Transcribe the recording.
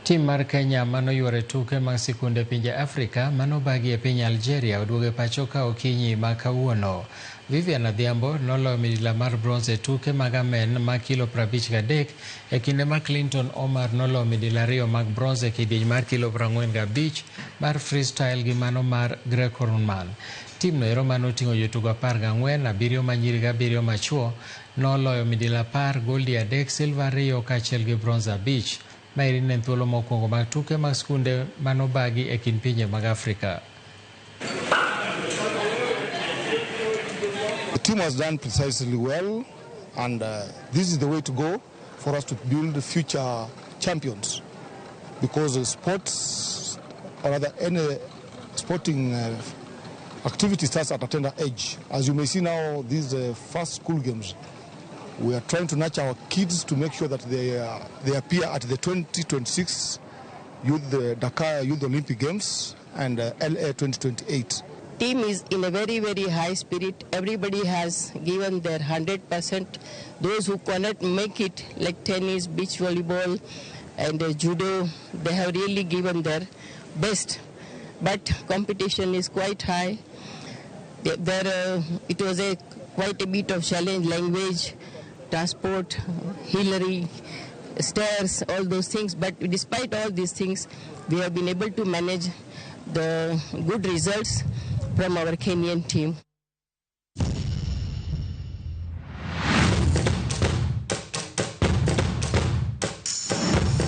Tim mar Kenya manoyuoro e tuke mag sikunde pinje Afrika manobagi e piny Algeria oduogo e pacho ka okinyi ma kawuono. Vivian Adhiambo noloyo midila mar bronze e tuke mag amen ma kilo 53 e kinde ma Clinton Omar noloyo midila ariyo mag bronze e kidieny mar kilo 45 mar freestyle gi mano mar Greco-Roman. Tim no ero manoting'o jotugo 14, abiriyo manyiri gi abiriyo machuo noloyo midila 10, goldi 3, silver 2 kaachiel gi bronze 5. Maeri ne en thuolo mokwongo mag tuke mag skunde manobagi e kind pinje mag Afrika. The team has done precisely well, and this is the way to go for us to build future champions, because sports, or rather any sporting activity, starts at a tender age. As you may see now, these first school games, we are trying to nurture our kids to make sure that they appear at the 2026 Youth, Dakar Youth Olympic Games and LA 2028. Team is in a very, very high spirit. Everybody has given their 100%. Those who cannot make it, like tennis, beach volleyball, and judo, they have really given their best. But competition is quite high. It was a quite a bit of challenge: language, transport, Hillary, stairs, all those things. But despite all these things, we have been able to manage the good results from our Kenyan team.